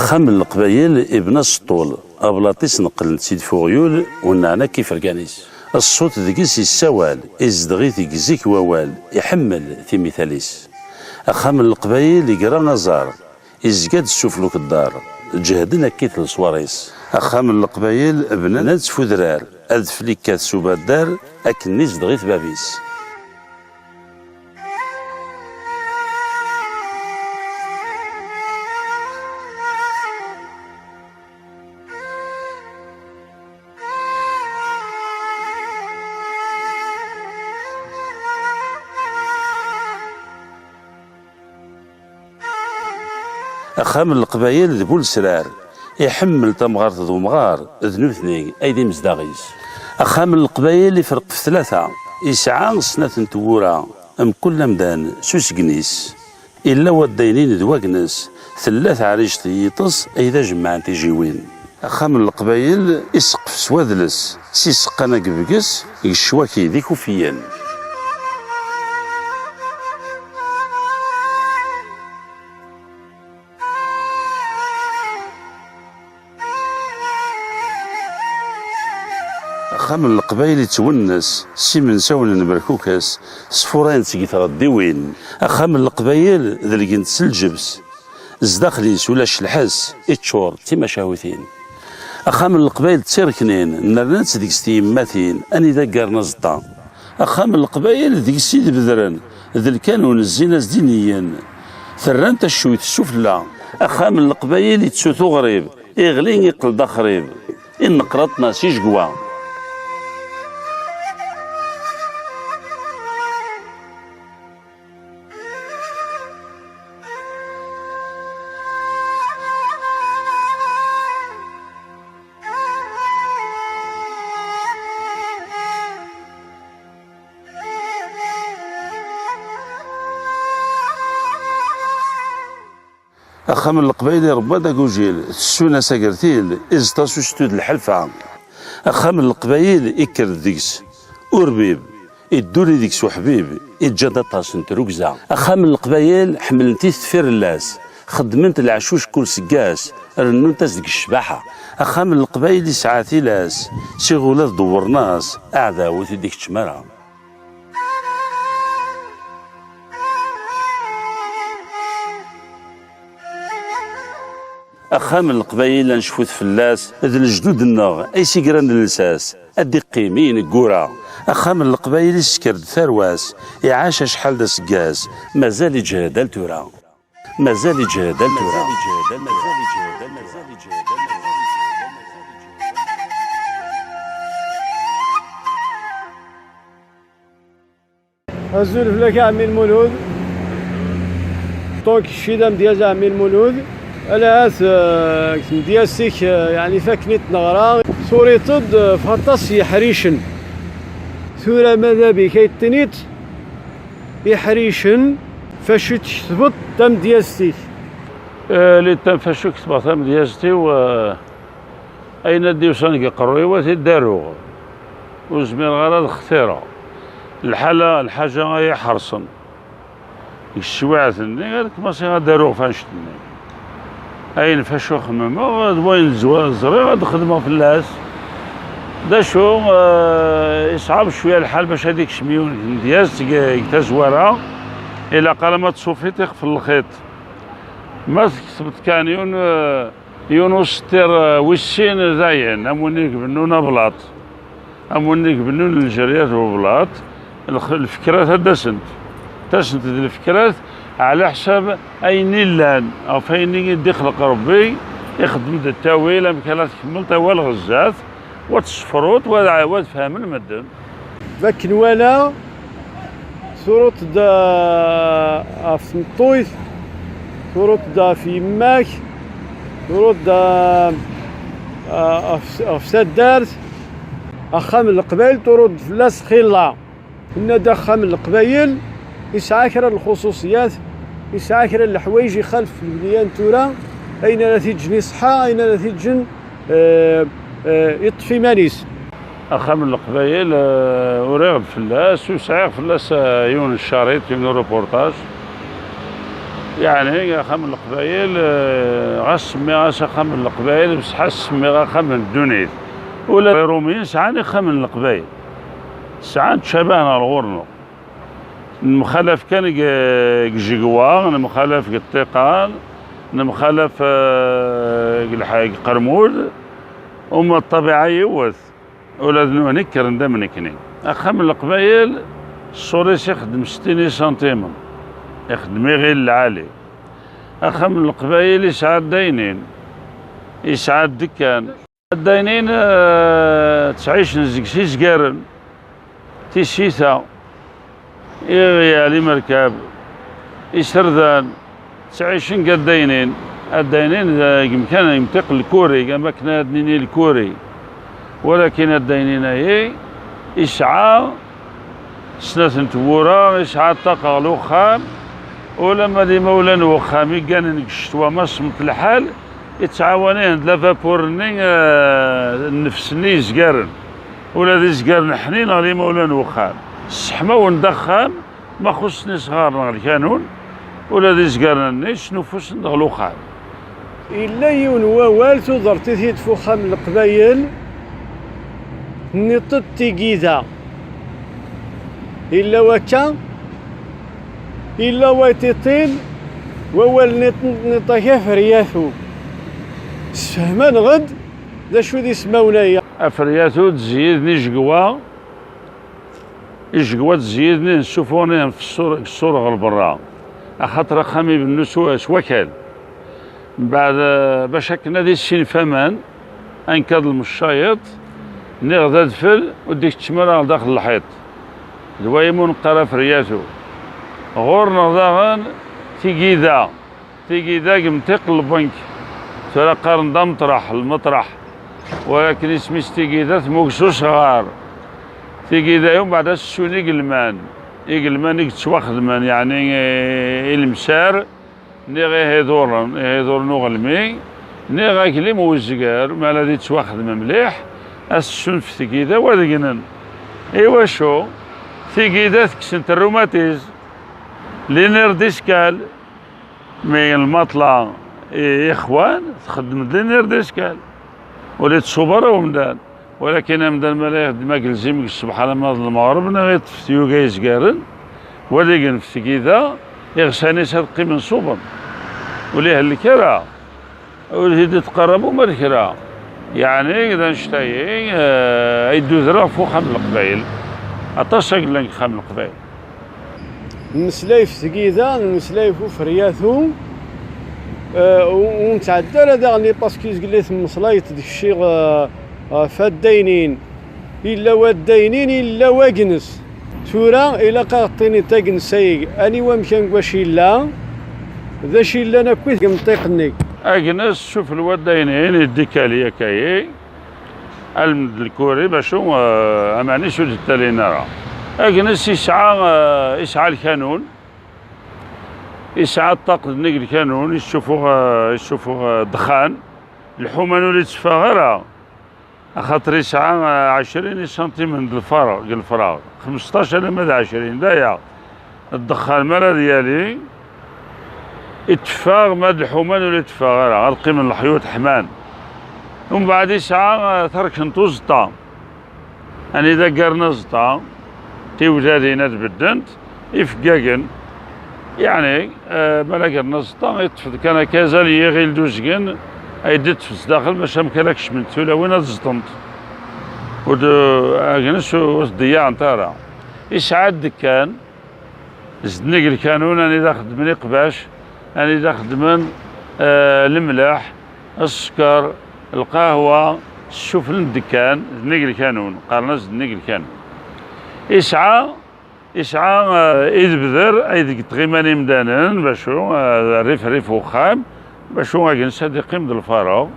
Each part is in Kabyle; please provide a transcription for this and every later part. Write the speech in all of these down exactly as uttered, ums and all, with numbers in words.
Axxam n Leqbayel ibna s ṭṭul, ablaṭ-is neqqlen-t-id f uɣyul, wenneɛen akk ifergan-is. Ṣṣut deg-s yessawal, izdeɣ-it deg zik wawal, iḥemmel timital-is. Axxam n Leqbayel igra aẓar, izga-d ssufell ukeddar, ǧehden akkit leṣwar-is. Axxam n Leqbayel bnan-t f udrar, adfel ikkat s ubaddar, akken izdeɣ-it bab-is. Axxam n Leqbayel d bu lesrar, iḥemmel tamɣart d umɣar, d nutni ay d imezdaɣ-is. Axxam n Leqbayel ifreq ɣef tlata, isɛa snat n tewwura, mkul amdan s usgen-is. Illa waddayen-in d wagnes, tella teɛrict n yiṭes ay d ajemmeɛ n tijiwin. Axxam n Leqbayel iseqqef s wadles, s iseqqan agebges, deg ccwaki d ikufiyen. Axxam n Leqbayel ittwennes s imensawen n berkukes, sfurayen-d seg tɣeddiwin. Axxam n Leqbayel delgen-t s lǧebs, zdaxel-is ulac lḥess, iččur d timacahutin. Axxam n Leqbayel d tireknin, nerna-tt deg-s tyemmatin, anida ggaren aẓeṭṭa. Axxam n Leqbayel deg-s i d-bedren, d lkanun zzin-as-d iniyen, terran taccuyt s sufella. Axxam n Leqbayel ittu tuɣrib, iɣli iqqel d axrib, inneqraṭ-nnes ijegwa. Axxam n Leqbayel iṛebba-d agujil, tessun-as agertil, iẓeṭ-as ustu d lḥelfa. Axxam n Leqbayel ikker-d deg-s urbib, idduri deg-s uḥbib, iǧǧa-d aṭas n trugza. Axxam n Leqbayel ḥemmlent-it tfirellas, xeddment leɛcuc kul seggas, rennunt-as deg ccbaḥa. Axxam n Leqbayel isɛa tilas, s iɣula d uwernas, aɛdaw ur t-id-ikeččem ara. Axxam n Leqbayel ad necfut fell-as, d lejdud-nneɣ ay s-igran lsas, ad d-iqqim i ineggura. Axxam n Leqbayel isker-d tarwa-s, iɛac acḥal d aseggas, mazal iǧhed al tura. Mazal iǧhed al tura. Azul fell-ak a ɛemmi Lmulud. Donc, kečči d amedyaz a ɛemmi Lmulud. Ala hat, eh, deg tmedyazt-ik, eh, yeɛni, fakken i t-neɣra. Turiḍ-d, eh, f aṭas n yeḥricen. Tura, ma d abik ay d-tiniḍ, iḥricen, facu i d-tketbeḍ tamedyazt-ik? Eh, li tam-, facu i ketbeɣ tamedyazt-iw, eh, ayen ad d-yusan deg iqerru-iw ad t-id-aruɣ. Ur zmireɣ ara ad xtireɣ. Lḥala, lḥaǧa ay iḥerṣen deg teswiɛt-nni, ad kmaṣiɣ ad d-aruɣ f annect-nni. Ayen facu xemmemeɣ, d wayen zwa-, ẓriɣ ad xedmeɣ fell-as. D acu, eh, iṣɛeb cwiya lḥal bac ad ikcem yiwen n tmedyazt deg, deg tazwara, ilaq alamma tṣufiḍ ixef n lxiṭ. Ma tkesbeḍ kan yiwen, eh, yiwen useṭṭir, eh, wis sin, dayen, am win i ibennun ablaṭ, am win i ibennun ljerya d ublaṭ, lx-, lfekrat ad d-asent. Tasent-d lfekrat ɛla ḥsab ayen illan, ɣef ayen i d-ixleq Rebbi, ixeddem-d ttawil, amek ara tkemmel tawal ɣer zdat, wa tessefruḍ, wa d, wa d-fehmen medden. D akken walaɣ, turuḍ-d, ah, ɣef tmeṭṭuyt, turuḍ-d ɣef yemma-k, turuḍ-d, ah, ah, ɣef, ɣef taddart, axxam n Leqbayel, turuḍ-d fell-as xilla. Tenna-d axxam n Leqbayel, isɛa kra n lxuṣuṣiyat, isɛa kra n leḥwayeǧ ixalef lebniya n tura, ayen ara t-iǧǧen iṣeḥḥa, ayen ara t-iǧǧen, eh, eh, iṭṭef iman-is. Axxam n Leqbayel, eh, uriɣ-d fell-as, ur sɛiɣ fell-as, eh, yiwen n ccarit, yiwen n uruportaj. Yeɛni axxam n Leqbayel, eh, ɣas semmiɣ-as axxam n Leqbayel, bṣeḥ ad s-semmiɣ axxam n ddunit. Ula d Iṛumyen sɛan ixxamen n Leqbayel, sɛan ttcabahen ɣer ɣur-neɣ. Nemxalaf kan deg, deg jegwa, nemxalaf deg ṭṭiqan, nemxalaf, eh, deg lḥ-, deg qermud, uma ṭṭabiɛa yiwet. Ula d nutni kkren-d am nekni. Axxam n Leqbayel, ṣṣur-is ixeddem settin isantimen, ixeddem iɣil lɛali. Axxam n Leqbayel isɛa addaynin, isɛa ddekkan. Addaynin, eh, ttɛicen seg-s izgaren, tisita, iɣyal, imerkab, iserdan, ttɛicen deg addaynin. Addaynin deg umkan yemṭiq lkuri, am akken ad nini lkuri. Walakin addaynin-ayi isɛa snat n tewwura, isɛa ṭṭaq ɣer uxxam, ulamma d imawlan n uxxam i gganen deg ccetwa ma semmeḍ lḥal, ittɛawan-ihen-d lavapur-nni, eh, nnefs-nni yezgaren. Ula d izgaren ḥnin ɣer imawlan n uxxam. Sseḥmawen-d axxam, ma xuṣṣen isɣaren ɣer lkanun, ula d izgaren-nni snuffusen-d ɣer uxxam. Yella yiwen n wawal, tudert i t-id-fuxxam n Leqbayel, tenniḍ-d tigida. Yella wakka, yella wa iṭiṭin, wawal niṭ-, niṭ-agi aferyatu. Sfehman-ɣ-d d acu d ismawen-aya. Aferyatu d zziyed n ijegwa, ijegwa d zziyed n ssufuɣen f ṣṣur, ṣṣur ɣer berra. Axaṭer axxam ibennu s wa-, s wakal. Mbeɛd, eh, bac akken ad issinef aman, anka d lemeccayeṭ, niɣ d adfel, ur d-ikeččem ara ɣer daxel lḥiṭ. D wayen umi neqqar aferyatu. Ɣur-neɣ daɣen tigida, tigida deg umṭiq n lbank. Tura qqaren-d ameṭreḥ, lmeṭreḥ. Walakin isem-is tigida tmug s usɣar. Tigida-yu mbeɛd ad ssun igelman. Igelman i yettwaxedmen, yeɛni, eh, i lemsar. Niɣ ihiduren, ihiduren uɣelmi, niɣ aglim uzger, mi ara d-ittwaxdem mliḥ, ad s-ssunef tigida-w ad gnen. Iwacu? Tigida tekksent rrumatism, les nerfs discales, mi lmaṭla i ixwan, txeddem-d les nerfs discales. Ur ittṣub ara umdan. Walakin amdan ma la ixeddem agelzim deg ṣṣbeḥ alamma d lmeɣreb, neɣ iṭṭef tyuga yezgaren, wala igenf tgida, iɣsan-is ad qqimen ṣuben. Ur ihellek ara, ur t-id-tqerrab uma d kra. Yeɛni d annect-ayi, eh, ay d-udreɣ ɣef uxxam n Leqbayel. Aṭas ay yellan deg uxxam n Leqbayel. Nmeslay ɣef tgida, nmeslay ɣef uferyatu, eh, ur, ur nettɛeddi ara daɣen, parce que zgelli temmeslayeḍ d kečči, eh, ɣef addaynin. Illa waddaynin, illa wagnes. Tura ilaq ad ɣ-tiniḍ agnes-agi, aniwa amkan n wacu yella, d acu yellan akkit deg umṭiq-nni. Agnes, sufell waddaynin, iddikali akka-yi. Almend lkuri, bacu, eh, aman-is ur d-ttalin ara. Agnes isɛa, eh, isɛa lkanun, isɛa ṭṭaq nnig lkanun, issufuɣ, eh, issufuɣ, eh, ddexxan. Lḥuman ur itteffeɣ ara, axaṭer isɛa, eh, ɛecrin isantimen d lfarɣ, deg lefraɣ, xmesṭac alamma d ɛecrin, d aya. Ddexxan mi ara d-yali, itteffeɣ, ma d lḥuman ur itteffeɣ ara, ad qqimen leḥyuṭ ḥman. Umbeɛd isɛa, eh, tarkent uẓeṭṭa. Anida ggaren aẓeṭṭa, tiwdadin ad beddent, ifeggagen. Yeɛni, eh, mi ara ggaren aẓeṭṭa, iṭṭef-d kan akka azal n yiɣil d uzgen, ay d-iṭṭef sdaxel, maca amek ara kecment tulawin ad ẓeṭṭent. Ur d-, agnes ur, ur t-ḍeyyaɛent ara. Isɛa ddekkan, zednig lkanun, anida xeddmen iqbac, anida xeddmen, eh, lemleḥ, sskeṛ, lqahwa, ssufell n ddekkan, zednig lkanun, qqaren-as zednig lkanun. Isɛa, isɛa, eh, idebder aydeg ṭṭɣiman imdanen, bacu, eh, rrif rrif uxxam, bacu agnes ad iqqim d lfaruɣ,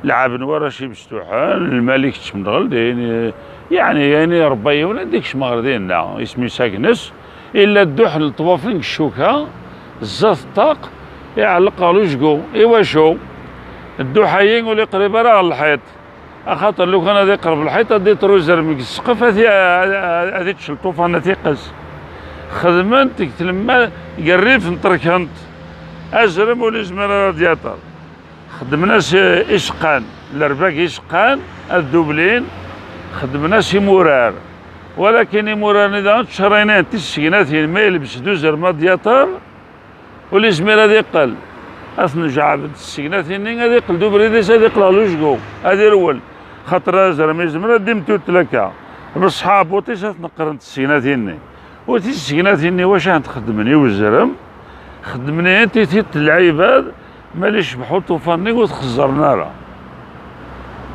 lɛab n warrac ibestuḥen, lmal ikeččem-d ɣer din, eh, yeɛni ayen irebba yiwen ad ikcem ɣer dinna, isem-is agnes. Illa dduḥ n leṭwafen deg ccuka, zdat ṭṭaq, iɛelleq ɣer lejgu. Iwacu? Dduḥ-ayi ur iqrib ara ɣer lḥiṭ. Axaṭer lukan ad iqreb lḥiṭ, ad iṭru zerm deg ssqef, ad i-, ad ičč lṭufan, ad iqqes. Xedmen-t deg tlemmast, deg rrif n terkent. Azrem ur yezmir ara ad yaṭer. Xedmen-as iseqqan, lerbak iseqqan, ad dublin, xedmen-as imurar. Walakin imuraren-nni daɣen ttcerrinen tisegnatin, ma yelbes-d uzrem ad yaṭer, ur yezmir ad iqqel. Ad t-nejɛeb-d tisegnatin-nni, ad iqqel d ubrid-is, ad iqqel ɣer lujgu, ad irwel. Xaṭer azrem yezmer ad d-imtutel akka. Beṣṣeḥ aɛebbuṭ-is ad t-neqqrent tisegnatin-nni. U tisegnatin-nni wacu ad xedmen i uzrem? Xedmen-tent i tiṭ n lɛibad, ma la yecbeḥ uṭufan-nni ur t-xeẓẓren ara.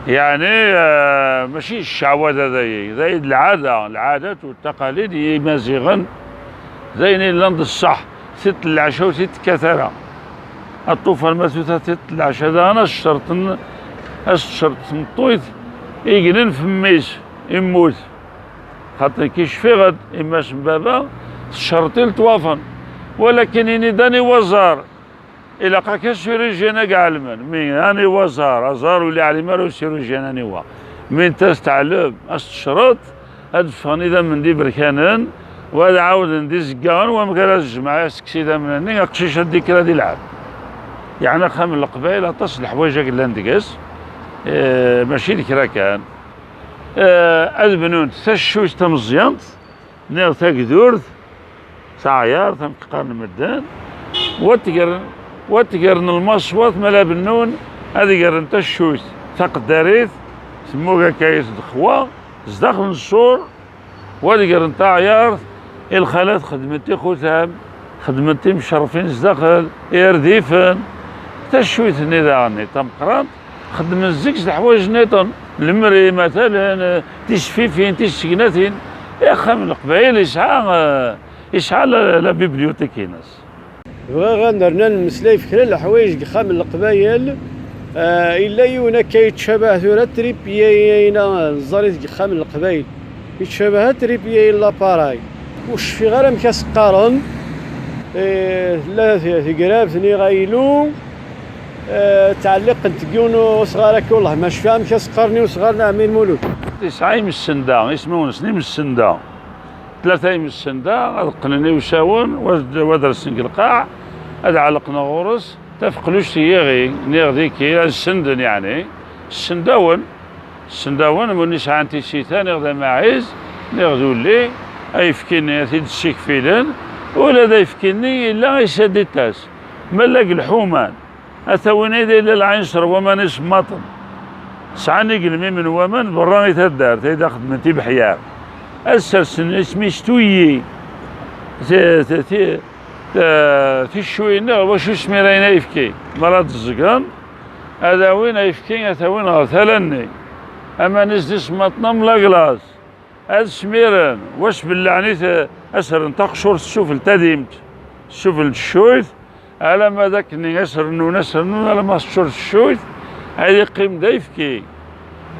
Yeɛni, eh, mačči d cceɛwada dayi, dayi d lɛada, lɛadat u taqalid n Yimaziɣen, d ayen yellan d ṣṣeḥ, tiṭ n leɛca ur t-id-tekkat ara. Aṭufan ma tuta tiṭ n leɛca daɣen, ad s-tcerṭen, ad s-tcerṭ tmeṭṭuyt, iglen f mmi-s, immut. Xaṭer nekk cfiɣ-d, imma-s n baba, tcerṭ i leṭwafen. Walakin ini-d aniwa ẓar, ilaq akka chirurgien ad iɛelmen. Mi aniwa ẓar, aẓar ur iɛlim ara uchirurgien aniwa. Mi netta ad teɛlem, ad s-tecreḍ, ad d-ffɣen idammen d iberkanen, u ad ɛawden d izeggaɣen, wamek ara tejmeɛ asekkes idammen-nni, aqcic ad d-ikker ad ilɛeb. Yeɛni axxam n Leqbayel aṭas n leḥwayeǧ i yellan deg-s, eh, mačči d kra kan. Eh, ad bnunt taccuyt tameẓyant, niɣ tagdurt, taɛyart, amek qqaren medden, u ad gren, u ad gren lmaṣwat, ma la bennun, ad gren taccuyt taqeddarit, temmug akka i tdexwa, zdaxel n ṣṣur, u ad gren taɛyart, i lxalat xedment ixutam, xedment imcerrfin zdaxel, irdifen, taccuyt-nni daɣen tameqqrant, xeddmen zik s leḥwayeǧ nniḍen, lemri, matalen, eh, tisfifin, tissegnatin. Axxam n Leqbayel yesɛa, eh, yesɛa la, la bibliothèque-ines. Bɣiɣ ad nerna nemmeslay f kra n leḥwayeǧ deg Axxam n Leqbayel. Eh, yella yiwen akka yettcabah tura tripiya-ina neẓẓar-it deg Axxam n Leqbayel. Yettcabah tripiya n l'appareil. Ur cfiɣ ara amek as-qqaren. Eh, tella t-, tegrabt niɣ aylu. Eh, ttɛelliqent deg yiwen usɣar akka, wellah ma cfiɣ amek as-qqaren i usɣar n Ɛemmi Lmulud. Yesɛa imessenda, isem-nsen imessenda. Tlata imessenda, ad qqnen i usawen, wa ad, wa ad rsen deg lqaɛ, ad ɛelqen ɣur-s tafeqlujt n yiɣi, niɣ d ikir, ad senden, yeɛni, ssendawen, ssendawen, win yesɛan tisita, niɣ d amaɛiz, niɣ d ulli, ayefki-nni ad t-id-ssikfilen, ula d ayefki-nni yella isadd-it-as. Ma yella deg lḥuman, ad t-awin ayd yella lɛinṣer n waman isemmaḍen. Sɛan igelmimen n waman berra i taddart, ayd xedmen tibeḥyar. Ad sersen isem-is tuyyi, ti-, ti-, ti-, eh, ticcuyin-nni, ɣer wacu smirayen ayefki. Mi ara d-ẓẓgen, ad awin ayefki, ad t-awin ɣer tala-nni. Aman-is d isemmaḍen am laglaẓ. Ad smiren, wa sbellɛen-it, eh, ad s-rren taqcurt s ssufel tadimt, s ssufel n teccuyt, alamma d akken ad s-rennun, ad s-rennun, alamma teččur teccuyt, ad iqqim d ayefki.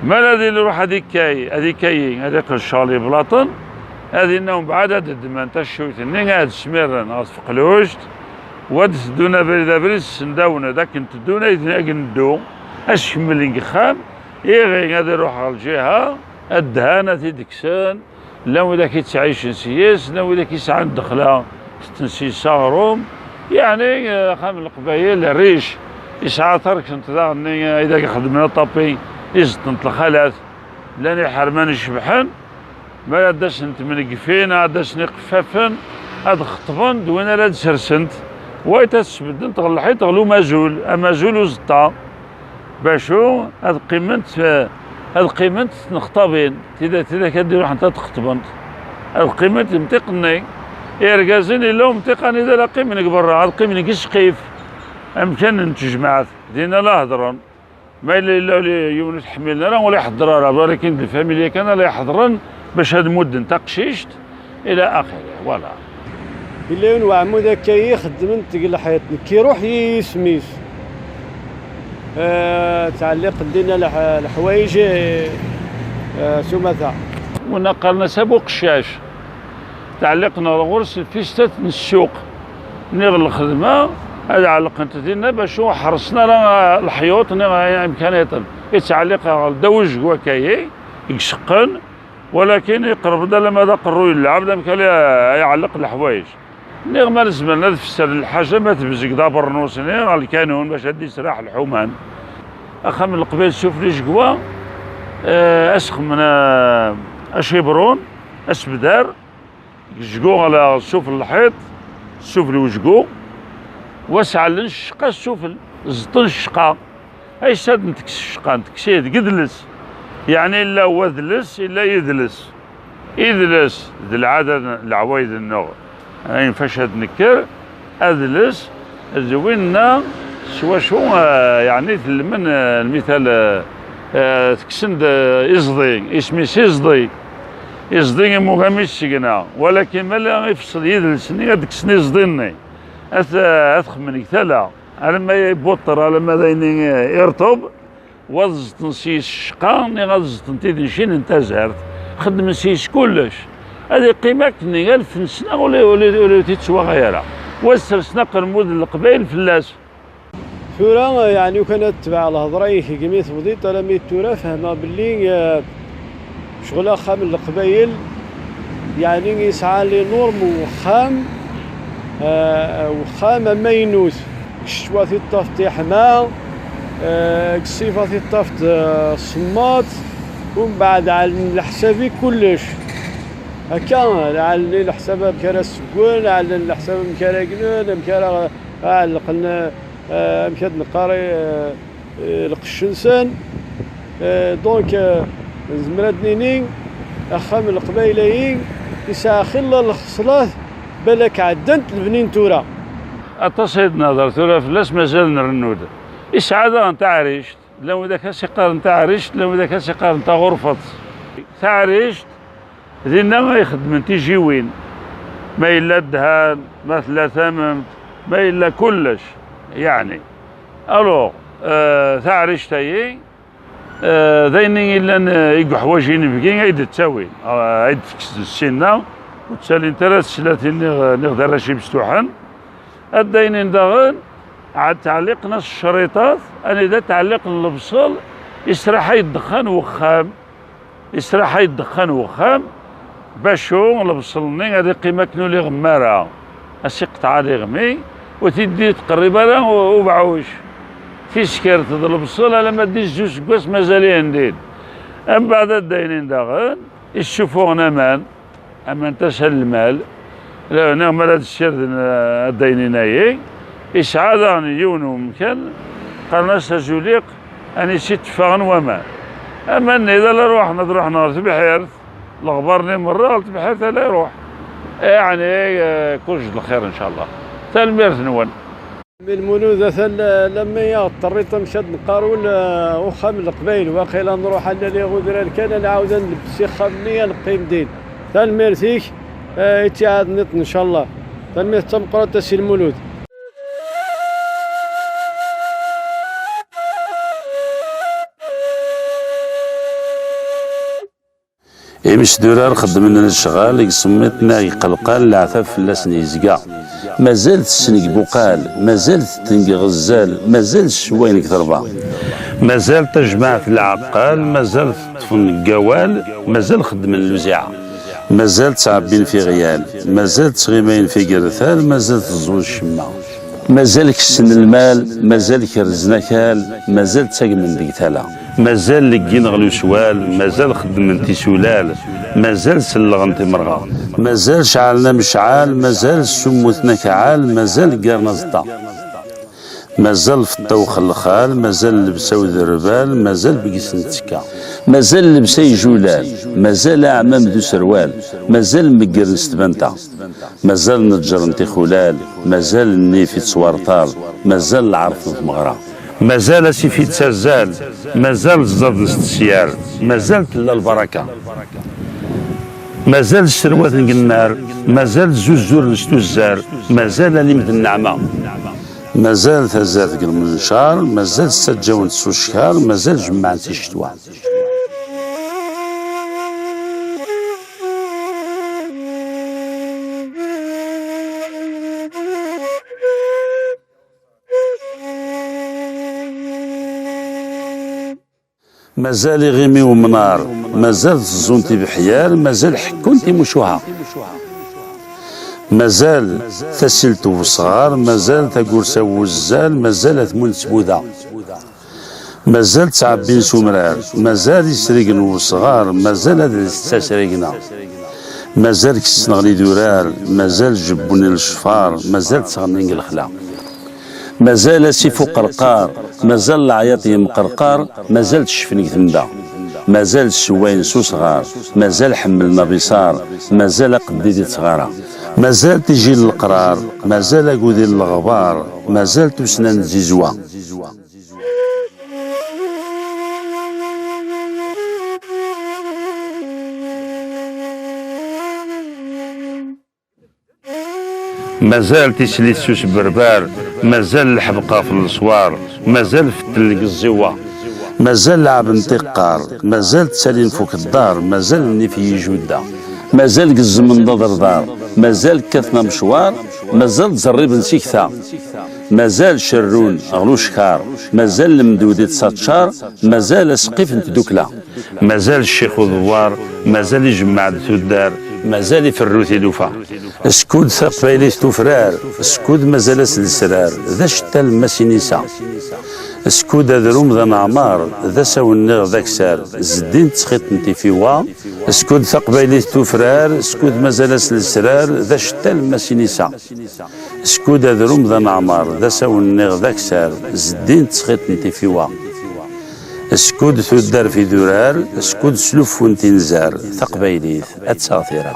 Mi ara ad iruḥ ad ikkay, ad ikkayi, ad iqqel ccɣel yeblaṭen, ad inna umbeɛd ad ddmen taccuyt-nni, ad smiren ɣer tfeqlujt, wa d-teddun abrid abrid, ssendawen-d akken teddun, ayd akken neddu, ad s-kemmlen deg uxxam, iɣi ad iruḥ ɣer lǧiha, ddhan ad t-id-kksen, llan widak yettɛicen s-yes, llan widak yesɛan ddexla tetten s-yes aɣrum. Yeɛni, eh, axxam n Leqbayel riche, yesɛa tarkent daɣen-nni, eh, i dagi xeddmen aṭapi, i zeṭṭent lxalat, llan iḥerman icebḥen, mi ara d-asent tmengefiyin, ad d-asen iqeffafen, ad xeṭben d win ara d-sersent, wayt ad sbeddent ɣer lḥiṭ ɣer umazul, amazul uzeṭṭa. Bacu ad qqiment, eh, ad qqiment tnexṭabin, tidak, tidak ad d-iruḥent ad xeṭbent. Ad qqiment deg umṭiq-nni. Irgazen yella umṭiq anida la qqimen deg berra, ad qqimen deg isqif, amkan n tejmaɛt, dinna la heddren. Ma yella, yella yiwen ur t-ḥmilen ara, ur iḥedder ara, walakin d lfamilya kan ara iḥedren bac ad mudden taqcict, ila axirih, voilà. Yella yiwen weɛmud akka i xeddmen deg lḥiṭ, nekk iruḥ yisem-is. Eh, ttɛelliqen dinna leḥ-, leḥwayeǧ, eh, eh, s umata. Winna qqaren-as Abu Qeccac. Ttɛelliqen ɣer ɣur-s lfistat n ssuq, niɣ lxedma, ad ɛelqent dinna bac ur ḥersen ara leḥyuṭ, niɣ imkaniṭen. Ittɛelliq ɣer ddaw ujgu akka-yi, i iseqqen, walakin iqerreb-d alamma d aqerruy n lɛebd, amek ara iɛelleq leḥwayeǧ. Nniɣ ma nezmer ad fessren lḥaǧa, ma tebzeg d abernus-nni ɣer lkanun bac ad d-israḥ lḥuman. Axxam n Leqbayel sufell ijegwa, eh, asexdem n, eh, acibrun, asebdar, deg ujgu ɣer sufell lḥiḍ, sufell ujgu, wa sɛellen ccqa sufell, ẓeṭṭen ccqa. Ayes ad ntekkes ccqa, ntekkes-it deg idles. Yeɛni illa wadles, illa idles. Idles d lɛada n leɛwayed-nneɣ, ayen fac ad nekker, adles d winna s wacu, eh, yeɛni tellmen, eh, lmital, eh, eh, tekksen-d, eh, iẓḍi, isem-is iẓḍi. Iẓḍi imugam i tsegna, walakin ma la ifṣel yidles-nni ad d-kksen iẓḍi-nni. Ad, ad xemmen deg tala. Alamma yewweṭṭer, alamma d ayen irṭeb, wa ad ẓeṭṭen s-yes ccqa, niɣ ad ẓeṭṭen tidencin n tazart, xeddmen s-yes kullec. Ad iqqim akken alef n sna ur, ur, ur, ur t-ittwaɣay ara. Wa ad sersen aqermud n Leqbayel fell-as. Tura, yeɛni, ukan ad tbeɛ lhedra-ik imi tebdiḍ, alammi d tura fehmeɣ belli, eh, Ccɣel axxam n Leqbayel, yeɛni yesɛa les normes n wexxam, eh, wexxam amaynut. Deg ccetwa tiṭṭaft tiḥma, eh, deg ṣṣifa tiṭṭaft, eh, semmaḍ, umbeɛd ɛellen leḥsab i kullec. Akka, ɛellen leḥsab amek ara seggen, ɛellen leḥsab amek ara gnen, amek ara ɛellqen, eh, amek ad neqqar, eh, eh, lqecc-nsen. Eh, donc, eh, nezmer ad nini, axxam n Leqbayel-ayi yesɛa xilla n lxeṣlat, balak ɛeddant lebni n tura. Aṭas ay d-nehder tura fell-as, mazal nrennu-d. Yesɛa daɣen taɛrict, llan widak as-iqqaren taɛrict, llan widak as-iqqaren taɣurfeḍt. Taɛrict, dinna ay xeddmen tijiwin, ma yella ddhan, ma tella tamemt, ma yella kullec, yeɛni. Alors, euh, taɛrict-ayi, euh, d ayen i yellan, euh, i yeḥwaǧ inebgi ay d-ttawin, euh, ay d-tekkes ssinna, ur ttalint ara teslatin niɣ, niɣ d arrac imstuḥen. Ad d-aynin daɣen, ɛad tɛelliqen-as ccriṭat, anida tɛelliqen lebṣel, yesraḥay ddexxan n wexxam, yesraḥay ddexxan n wexxam, bacu lebṣel-nni ad iqqim akken ur iɣemma ara, as-iqṭeɛ ad iɣmi, ur t-id-ittqerrib ara u-, ubeɛɛuc. Tiskert d lebṣel alamma d izzu seg wass mazal ihendin. Mbeɛd ad d-aynin daɣen, issufuɣen aman, aman tasa n lmal, la, neɣ mi ara d-ssirden, eh, addaynin-ayi, yesɛa daɣen yiwen n umkan, qqaren-as tazuliqt, anisi tteffɣen waman. Aman-nni d ala ruḥen, ad ruḥen ɣer tebḥirt, leɣbar-nni merra ɣer tebḥirt ala iruḥ. Yeɛni, eh, kullec d lxir, ncallah. Tanemmirt-nwen. Mi Lmulud atan, eh, lammi aɣ-d-terriḍ amek ad neqqar ul, eh, uxxam n Leqbayel, waqila nruḥ ad nali udrar kan, ad nɛawed ad nlebbes ixxamen-nni, ad neqqim din. Tanemmirt-ik, eh, i ttiɛad nniḍen, ncallah. Tanemmirt d tameqqrant a Si Lmulud. Imesdurar xeddmen lecɣal, deg semmiḍ neɣ deg iqelqal, leɛtab fell-asen yezga. Mazal tessen deg buqal, mazal tetten deg ɣezzal, mazal sswayen deg terba. Mazal tajmaɛt leɛqal, mazal teṭṭfen deg awal, mazal xeddmen luziɛa. Mazal ttɛebbin f iɣyal, mazal ttɣimayen f igertal, mazal teẓẓul ccemma. Mazal kessen lmal, mazal kerzen akal, mazal ttagmen deg tala. Mazal leggin ɣer uswal, mazal xeddmen tisulal, mazal sellɣen timerɣa. Mazal ceɛlen amecɛal, mazal ssummuten akɛal, mazal ggaren aẓeṭṭa. Mazal lfeṭṭa uxelxal, mazal llebsa uderbal, mazal begsen ttekka. Mazal llebsa ijulal, mazal aɛmam d userwal, mazal meggren s tbanta. Mazal neǧren tixulal, mazal nnif ittwarṭal, mazal lɛerf n tmeɣra. Mazal asif ittazzal, mazal ẓẓaden s tesyar, mazal tella lbaraka. Mazal sserwaten deg nnar, mazal zzuzuren s tuzzar, mazal alim d nneɛma. Mazal tazart deg lmencar, mazal ttaǧǧawen-tt s ucekar, mazal jemmɛen-tt i ccetwa. Mazal iɣimi umnar, mazal teẓẓun tibeḥyar, mazal ḥekkun timucuha. Mazal tasilt n wesɣar, mazal tagurt n wuzzal, mazal atmun n tmuda. Mazal ttɛebbin s umrar, mazal isrigen n wesɣar, mazal adlis d tasregna. Mazal kksen ɣer idurar, mazal jebbun i lecfar, mazal ttɣennin deg lexla. Mazal asif uqerqar, mazal leɛyaḍ yemqerqar, mazal ttecfen deg temda. Mazal ssewwayen s usɣar, mazal ḥemmlen abiṣar, mazal aqeddid i ttɣara. Mazal tijil n leqrar, mazal agudi n leɣbar, mazal tussna n tzizwa. Mazal tislit s usberbar, mazal lḥebq ɣef leswar, mazal fettel deg ẓẓiwa. Mazal lɛeb n tiqqar, mazal ttalin f ukeddar, mazal nnif i yijudda. Mazal gezzmen d aderḍar, mazal kkaten amecwar, mazal ttẓerriben s ikta. Mazal cerrun ɣer ucekar, mazal lemdud i ttsaččar, mazal aseqqif n tdukla. Mazal ccix udewwar, mazal ijemmeɛ-d tuddar, mazal iferru tilufa. Skud taqbaylit tufrar, skud mazal-as lesrar, d acettal n Mass Inisa. Skud adrum d aneɛmar, d asawen-nniɣ d aksar, zeddin ttxiṭ n tifiwa. Skud taqbaylit tufrar, skud mazal-as lesrar, d acettal n Mass Inisa. Skud adrum d aneɛmar, d asawen-nniɣ d aksar, zeddin ttxiṭ n tifiwa. Skud tuddar f idurar, skud sluffunt inzar, taqbaylit ad taɣ tira.